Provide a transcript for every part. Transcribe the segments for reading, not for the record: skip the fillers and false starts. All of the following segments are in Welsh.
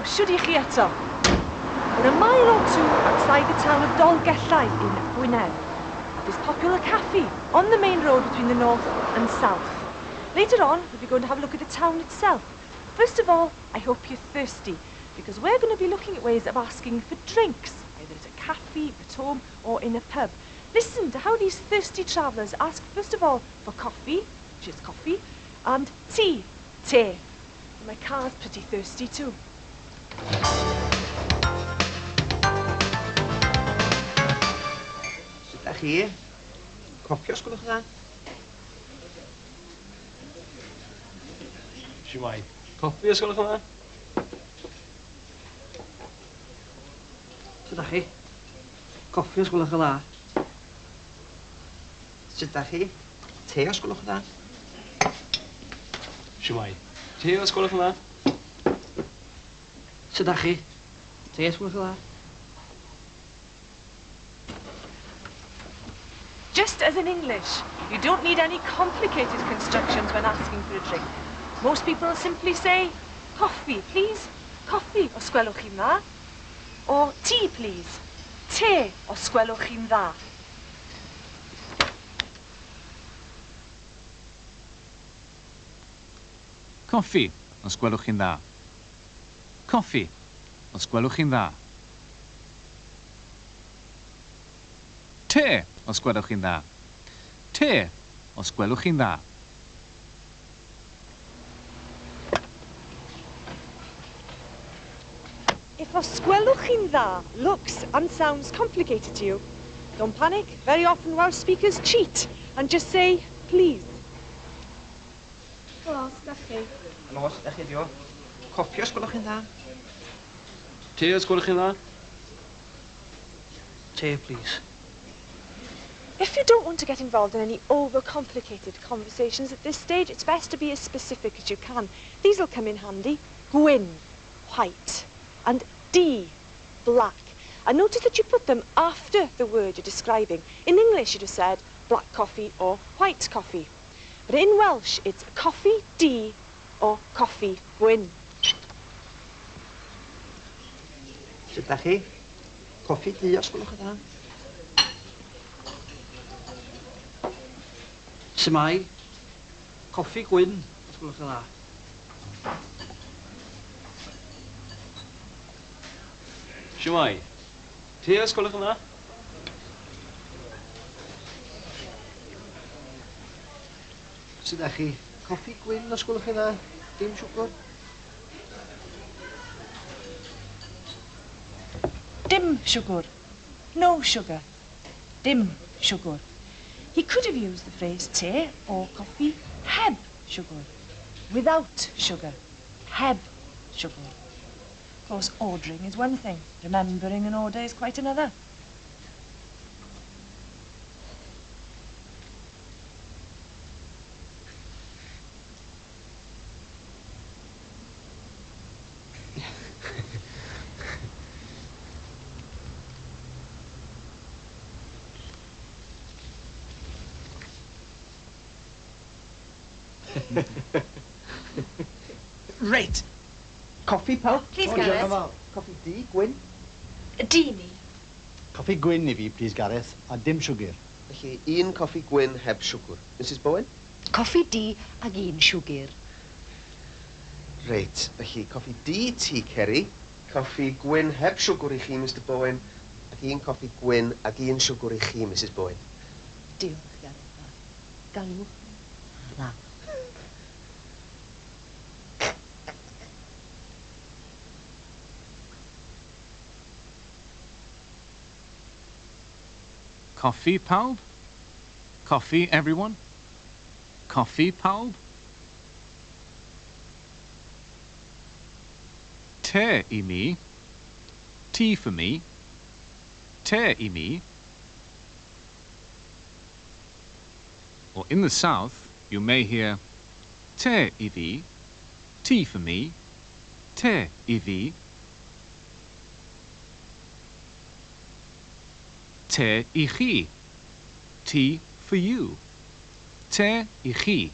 Shwd i chi eto? We're a mile or two outside the town of Dolgellau in Gwynedd, at this popular cafe on the main road between the north and south. Later on, we'll be going to have a look at the town itself. First of all, I hope you're thirsty, because we're going to be looking at ways of asking for drinks, either at a cafe, at home, or in a pub. Listen to how these thirsty travellers ask, first of all, for coffee, which is coffee, and tea, te. And my car's pretty thirsty too. Sut ydach chi? Coffi os gwelwch yn dda? Shwmae? Coffi os gwelwch yn dda? Sut ydach chi? Coffi os gwelwch yn dda. Sut ydach chi? Te os gwelwch yn dda? Shwmae? Te os gwelwch yn dda? Sut ydach chi? Te os gwelwch yn dda. Just as in English, you don't need any complicated constructions when asking for a drink. Most people simply say, coffee, please. Coffi, os gwelwch chi'n dda. Or tea, please. Te, os gwelwch chi'n dda. Coffi, os gwelwch chi'n dda. Coffi, os gwelwch chi'n dda. Te, os gwelwch chi'n dda. Te, os gwelwch chi'n dda. If os gwelwch chi'n dda looks and sounds complicated to you, don't panic. Very often Welsh speakers cheat and just say, please. Helo, sut ydach chi? Helo, sut ydach chi heddiw? Coffi os gwelwch chi'n dda? Te os gwelwch chi'n dda? Te, please. If you don't want to get involved in any overcomplicated conversations at this stage, it's best to be as specific as you can. These will come in handy. Gwyn, white, and du, black. And notice that you put them after the word you're describing. In English, you'd have said black coffee or white coffee. But in Welsh, it's coffi du or coffi gwyn. Sut ydach chi? Coffi du os gwelwch yn dda? Shwmae? Coffi gwyn, os gwelwch yn dda. Shwmae? Te os gwelwch yn dda? Sut ydach chi? Coffi gwyn, os gwelwch yn dda? Dim siwgr? Dim siwgr. No sugar. Dim siwgr. He could have used the phrase te or coffee heb siwgr. Without sugar. Heb siwgr. Of course, ordering is one thing. Remembering an order is quite another. Reit. Coffi pawb? Please, Gareth. Coffi du, gwyn? Du i mi. Coffi gwyn i fi, please, Gareth, a dim siwgr. Felly, un coffi gwyn heb siwgr. Mrs Bowen? Coffi du ag un siwgr. Reit, felly coffi du ti, Ceri. Coffi gwyn heb siwgr i chi, Mr Bowen. Ac un coffi gwyn ag un siwgr i chi, Mrs Bowen. Diolch, Gareth. Galwch yn araf. Coffi, pawb? Coffee, everyone? Coffi, pawb? Te i mi. Tea for me. Te i mi. Or in the south, you may hear te i fi, tea for me, te i fi. Te i chi, tea for you, te i chi.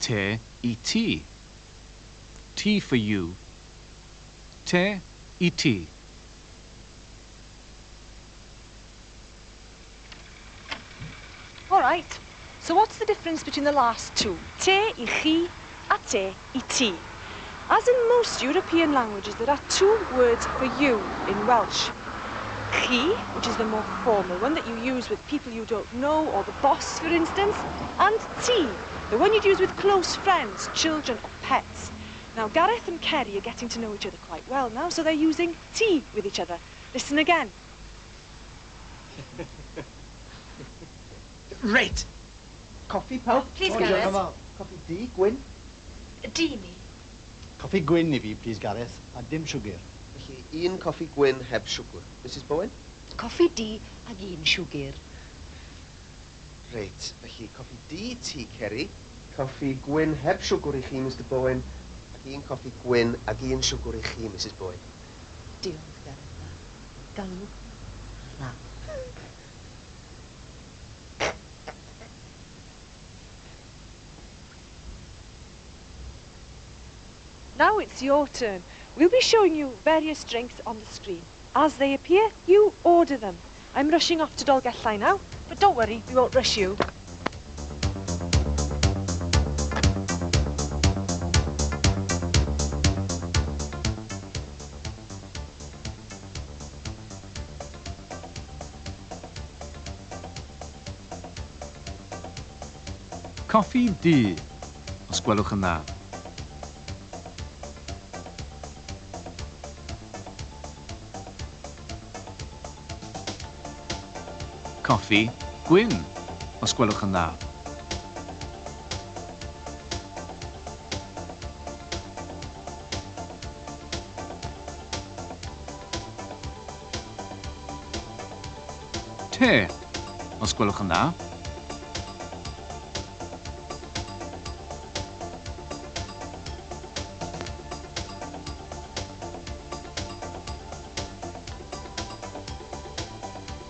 Te i ti. Tea for you. Te i ti. All right. So what's the difference between the last two? Te i chi a te i ti. As in most European languages, there are two words for you in Welsh. Chi, which is the more formal one that you use with people you don't know or the boss, for instance, and ti, the one you'd use with close friends, children or pets. Now, Gareth and Kerry are getting to know each other quite well now, so they're using ti with each other. Listen again. Reit. Coffi pawb? Please, O, diolch yn Gareth. fawr. Coffi du, gwyn? Du mi. Coffi gwyn i fi, please, Gareth, a dim siwgr. Felly, un coffi gwyn heb siwgr. Mrs Bowen? Coffi du ag un siwgr. Reit, felly coffi du ti, Kerry. Coffi gwyn heb siwgr i chi, Mr Bowen. Ac un coffi gwyn ag un siwgr i chi, Mrs Bowen. Diolch, Gareth. Galw. Na. Now it's your turn. We'll be showing you various drinks on the screen. As they appear, you order them. I'm rushing off to Dolgellau now, but don't worry, we won't rush you. Coffi du, os gwelwch yn dda. Coffi gwyn, os gwelwch yn dda. Te, os gwelwch yn dda.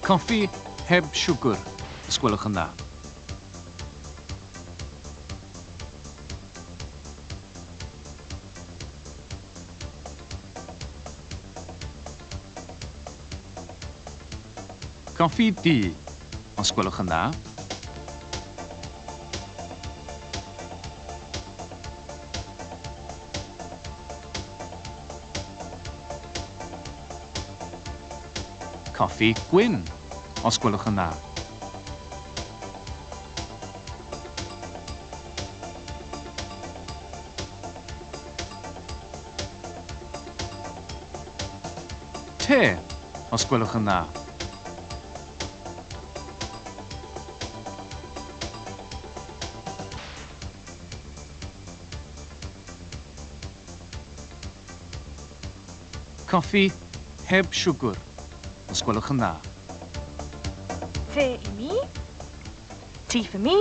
Coffi heb siwgr, os gwelwch yn dda. Coffi du, os gwelwch yn dda. Coffi gwyn, os gwelwch yn dda. Te, os gwelwch yn dda. Coffi heb siwgr, os gwelwch yn dda. Te i mi, tea for me,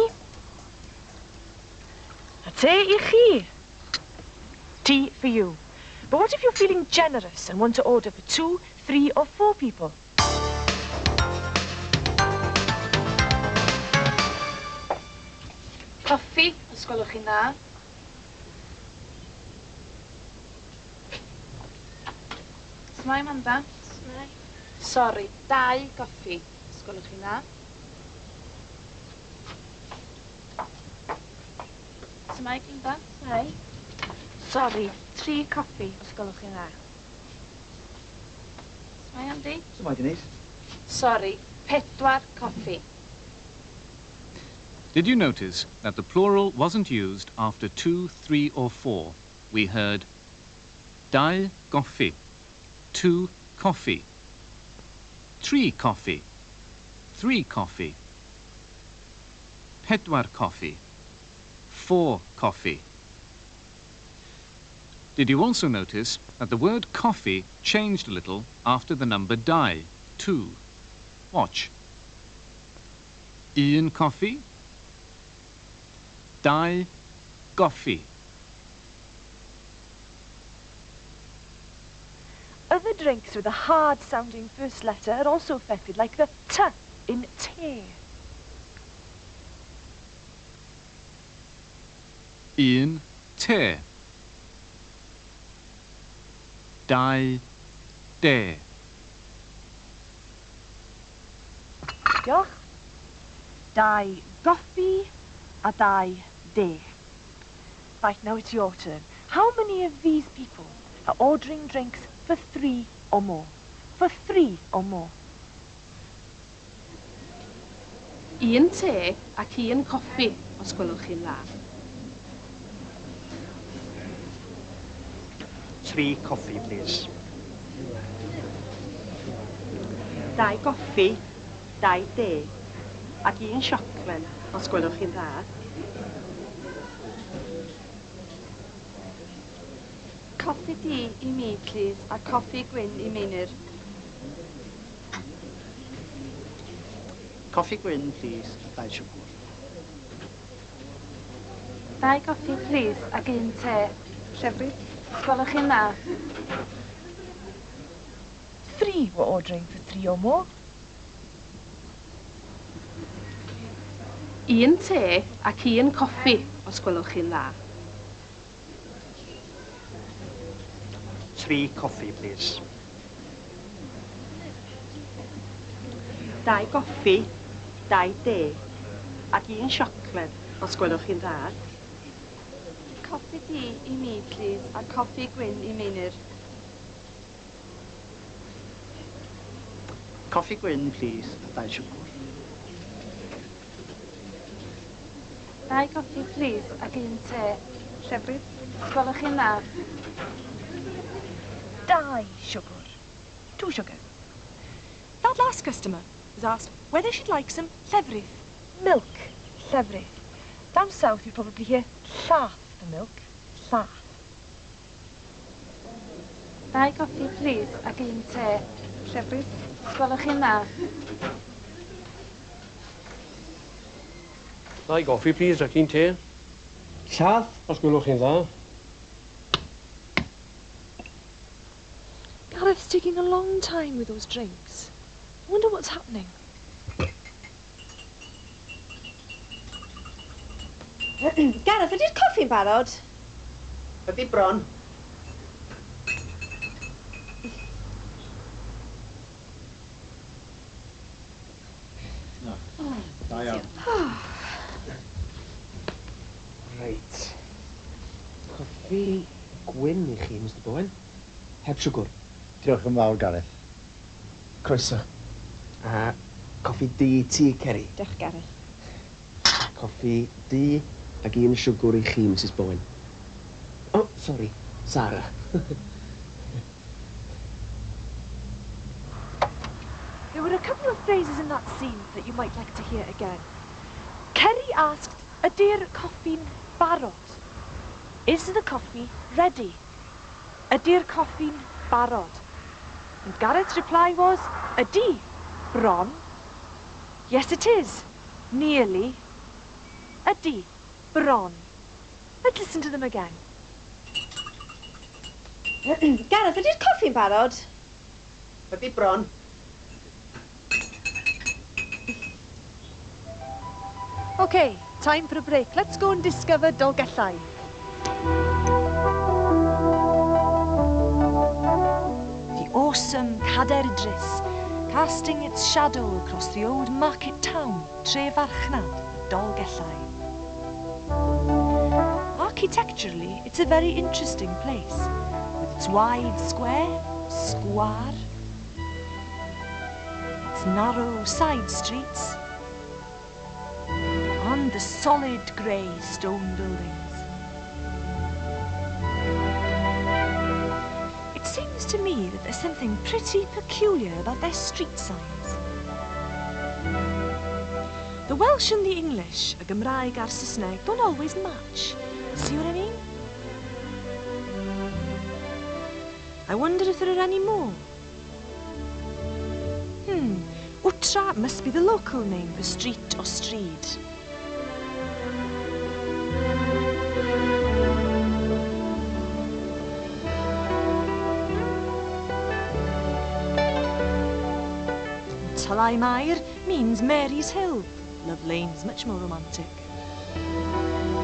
a te i chi, tea for you. But what if you're feeling generous and want to order for 2, 3 or 4 people? Coffi, os gwelwch chi'n dda. S'mai, Amanda? S'mai. Sori, 2 goffi, os gwelwch chi'n dda. S'mai, Glynda? S'mai. Sori, 3 coffi, os gwelwch chi'n dda. S'mai, Andy? S'mai, Denise. Sori, 4 coffi. Did you notice that the plural wasn't used after 2, 3 or 4? We heard dau goffi, 2 coffee, 3 coffee, 3 coffee, pedwar coffi, 4 coffee. Did you also notice that the word coffee changed a little after the number dau, 2? Watch. Un coffi, dau goffi. Other drinks with a hard-sounding first letter are also affected, like the t in te. Un te. Dau de. Diolch. Dau goffi a dau de. Right, now it's your turn. How many of these people are ordering drinks for 3 or more? For 3 or more? Un te ac un coffi, os gwelwch chi'n dda. 3 coffi, please. 2 goffi, 2 de, ac un siocled, os gwelwch chi'n dda. Coffi du i mi, please, a coffi gwyn i Meinir. Coffi gwyn, please, a 2 siwgr. 2 goffi, please, ac un te. Llefrith, os gwelwch chi'n dda. 3 were ordering for 3 or more. Un te ac un coffi, os gwelwch chi'n dda. 3 coffi, please. 2 goffi, 2 de, ac un siocled, os gwelwch chi'n dda. Coffi du i mi, please, a coffi gwyn i Meinir. Coffi gwyn, please, a 2 siwgr. 2 goffi, please, ac un te. Llefrith, os gwelwch chi'n dda. 2 siwgr. 2 sugars. That last customer was asked whether she'd like some llefrith, milk, llefrith. Down south you'd probably hear llath for milk, llath. 2 goffi, please, ac un te. Llefrith, os gwelwch chi'n dda. 2 goffi, please, ac un te. Llath, os gwelwch chi'n dda. Gareth's taking a long time with those drinks. I wonder what's happening. Gareth, ydy'r coffi'n barod? Ydy bron. Da iawn. Reit. Coffi gwyn i chi, Mr Bowen. Heb siwgr. Diolch yn fawr, Gareth. Croeso. A coffi du i ti, Ceri. Diolch, Gareth. Coffi du ac un siwgr i chi, Mrs Bowen. Oh, sorry, Sarah. There were a couple of phrases in that scene that you might like to hear again. Ceri asked, Ydy'r coffi'n barod? Is the coffee ready? Ydy'r coffi'n barod? And Gareth's reply was, Ydy, bron. Yes, it is. Nearly. Ydy, bron. Let's listen to them again. Gareth, ydy'r coffi'n barod? Ydy bron. Okay, time for a break. Let's go and discover Dolgellau. The awesome Cadair Idris, casting its shadow across the old market town, Trefarchnad, Dolgellau. Architecturally, it's a very interesting place, with its wide square, square, its narrow side streets, and the solid grey stone buildings. It seems to me that there's something pretty peculiar about their street signs. The Welsh and the English, y Gymraeg a'r Saesneg, don't always match. See what I mean? I wonder if there are any more. Wtra must be the local name for street or stryd. Tyllau Mair means Mary's Hill. Love Lane's much more romantic.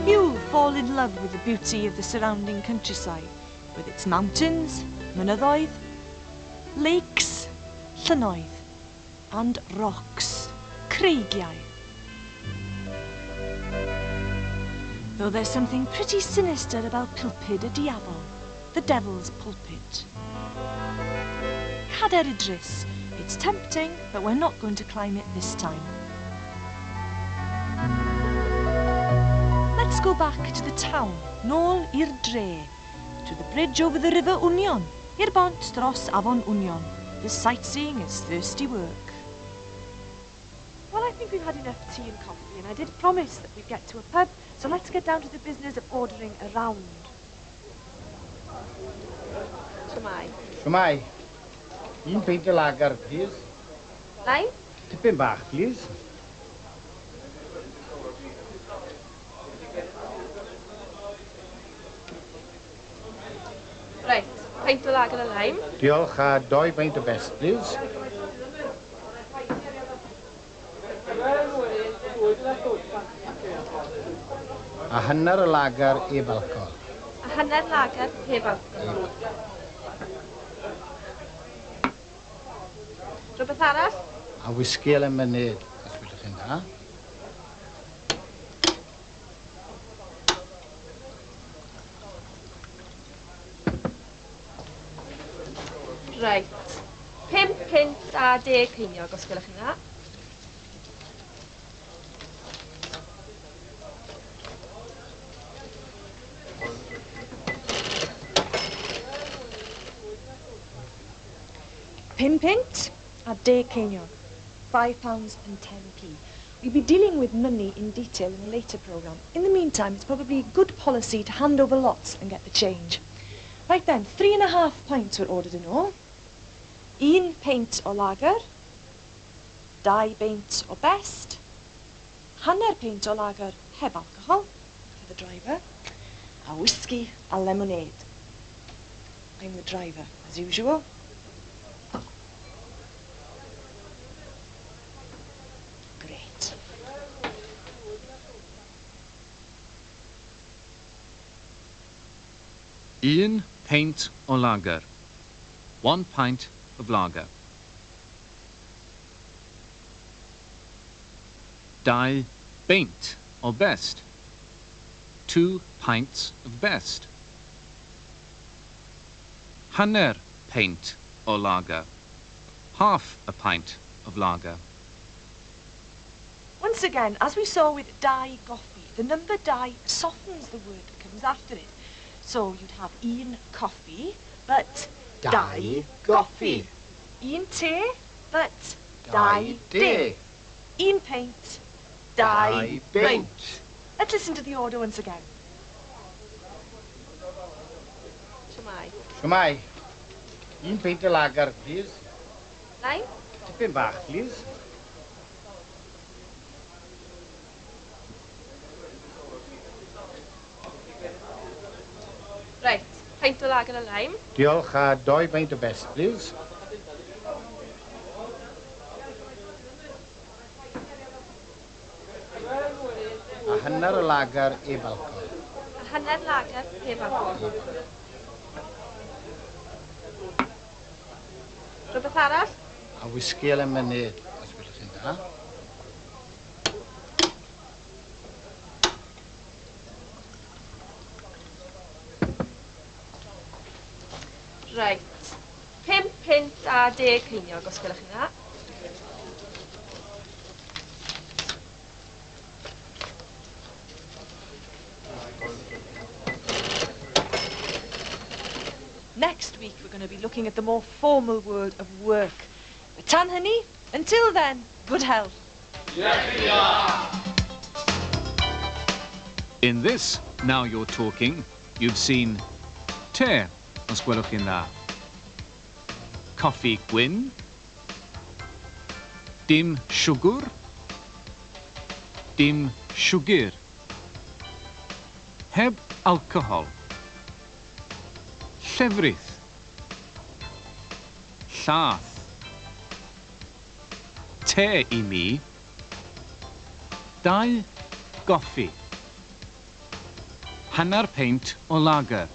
Hewl fall in love with the beauty of the surrounding countryside, with its mountains, mynyddoedd, lakes, llynnoedd, and rocks, creigiau. Though there's something pretty sinister about Pilpid y Diafol, the devil's pulpit. Cader Idris. It's tempting, but we're not going to climb it this time. Let's go back to the town, nôl i'r dre, to the bridge over the River Wnion, i'r bont dros Afon Wnion. The sightseeing is thirsty work. Well, I think we've had enough tea and coffee, and I did promise that we'd get to a pub, so let's get down to the business of ordering a round. Shwmae. Shwmae. Un peint o lager, please. Lime? Tipyn bach, please. Reit, peint o lager a lime. Diolch, a doi peint o Best, please. A hanner o lager heb alcohol. A hanner lager heb alcohol. Rhywbeth arall? A whisky a lemonade, os gwelwch chi'n dda. Reit. 5 punt a 10 ceiniog, os gwelwch chi'n dda. Pum punt a deg ceiniog, £5.10p. We'll be dealing with money in detail in a later programme. In the meantime, it's probably good policy to hand over lots and get the change. Right then, 3.5 pints were ordered in all. Un peint o lager, dau beint o Best, hanner peint o lager heb alcohol, for the driver, a whiskey a lemonade. I'm the driver, as usual. Great. Un peint o lager. 1 pint of lager. Dau beint o Best. 2 pints of Best. Hanner peint o lager. Half a pint of lager. Once again, as we saw with dau goffi, the number dau softens the word that comes after it. So you'd have un coffi, but dau goffi. Un te, but dau de. Un peint, dau beint. Let's listen to the order once again. Shwmae. Shwmae. Un peint o lager, please. Lime? Tipyn bach, please. Reit, peint o lager a lime. Diolch, a doi peint o Best, please. A hanner o lager heb alcohol. A hanner lager heb alcohol. Rhywbeth arall? A whisky a lemonade, os gwelwch chi'n dda. Reit. 5 punt a 10 ceiniog, os gwelwch chi'n dda. Next week, we're going to be looking at the more formal world of work. But tan hynny, until then, good health. In this Now You're Talking, you've seen te, os gwelwch chi'n dda, coffi gwyn, dim siwgr, dim siwgr, heb alcohol, llefrith, llath, te i mi, dau goffi, Hanner peint o lager.